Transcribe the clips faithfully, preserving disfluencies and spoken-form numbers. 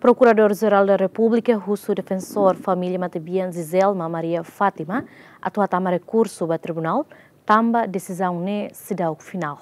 Prokuradór-Jerál da Repúblika husu defensór família matebian Giselma Maria Fátima atu hatama rekursu ba tribunál, tanba desizaun ne'e seidauk finál.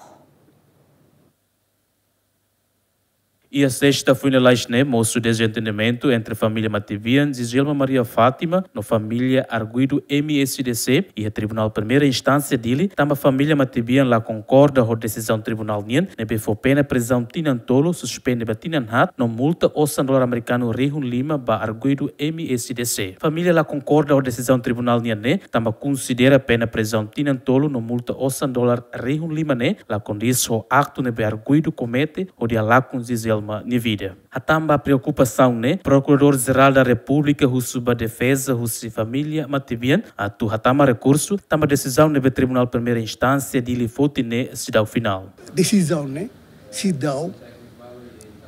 Iha sesta foin lalais ne'e, mosu dezentendimentu entre família matebian Giselma Maria Fátima no família arguidu M S D C iha Tribunál Primeira Instánsia Dili, tanba família matebian la konkorda ho desizaun tribunál nian, ne'ebé fó pena prizaun tinan tolu, suspende ba tinan haat, no multa osan dolar amerikanu rihun lima ba arguidu M S D C. Família la konkorda ho desizaun tribunál nian ne'e, tanba konsidera pena prizaun tinan tolu no multa osan dolar rihun lima ne'e la kondiz ho aktu ne'ebé arguidu komete hodi halakon Giselma nia vida. Hatán ba preokupasaun ne'e, Prokuradór-Jerál da Repúblika husu ba defeza husi família matebian atu hatama rekursu, tanba desizaun ne'ebé Tribunál Primeira Instánsia Dili foti ne'e seidauk finál. Desizaun ne'e seidauk,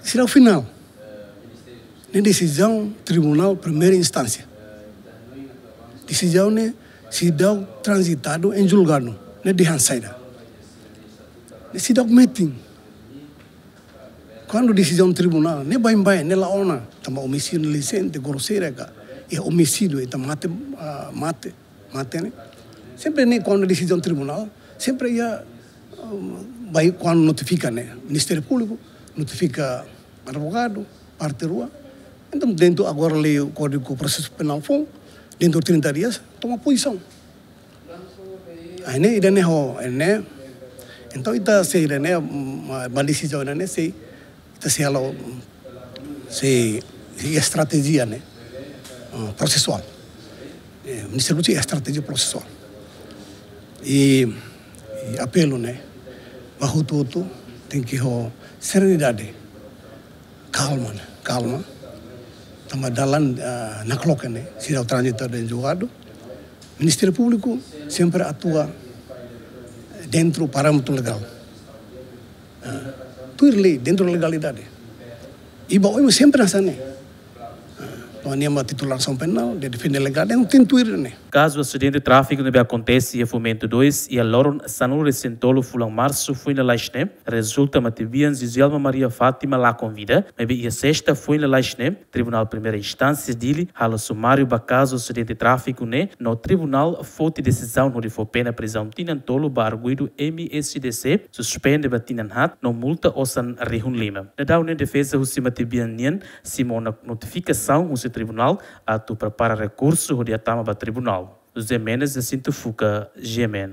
seidauk finál. Ne'e desizaun Tribunál Primeira Instánsia. Desizaun ne'e seidauk transitadu em julgadu, ne'e dehan saida. Ne'e seidauk metin. Kuandu desizaun tribunál ne'e baibain, ne'e la ona, tanba omisídiu indisente, groseira ka, iha omisídiu, ita mate, ah, mate, mate ne'e. Sempre ne'e kuandu desizaun tribunál, sempre iha, um, bai kuandu notifika ne'e, Ministériu Públiku, notifika advogadu, parte rua. Entaun, dentru agora lei Kódigu Prosesu Penál foun, dentru trinta dias, toma pozisaun. Ah, ne'e, ida-ne'e ho, ne'e. Entaun, ita sei ida-ne'e, mm, ba desizaun ida-ne'e sei, ita sei halo, mm, sei, sei estratéjia ne'e, ah, prosesuál. Eh, Ministériu Públiku sei estratéjia prosesuál. I, i apelu ne'e, ba hotu-hotu, tenke ho serenidade. Kalma, ne'e? Kalma. Tanba dalan, ah, nakloke ne'e, seidauk transitadu em julgadu. Ministériu Públiku sempre atua dentru parâmetru legál. Ah, tuir lei, dentru legalidade. I ba oin sempre hanesan ne'e. Ah, no anima titulasaun penál, de defende legál, de um tentuir ne'e. Kazu asidente tráfiku ne'ebé akontese iha Fomento dois, iha loron sanulu-resin-tolu fulan Marsu foin lalais ne'e, rezulta matebian Giselma Maria Fátima lakon vida, maibé iha sesta foin lalais ne'e, Tribunál Primeira Instánsia Dili halo sumáriu ba kazu asidente tráfiku ne'e, no tribunál foti desizaun hodi fó pena prizaun tinan tolu ba arguidu M S D C, suspende ba tinan haat, no multa osan rihun lima. Daudaun ne'e defeza husi matebian nian simu ona notifikasaun husi tribunál atu prepara rekursu hodi hatama ba tribunál. José Mendes, Jacinto Fuca, G M N.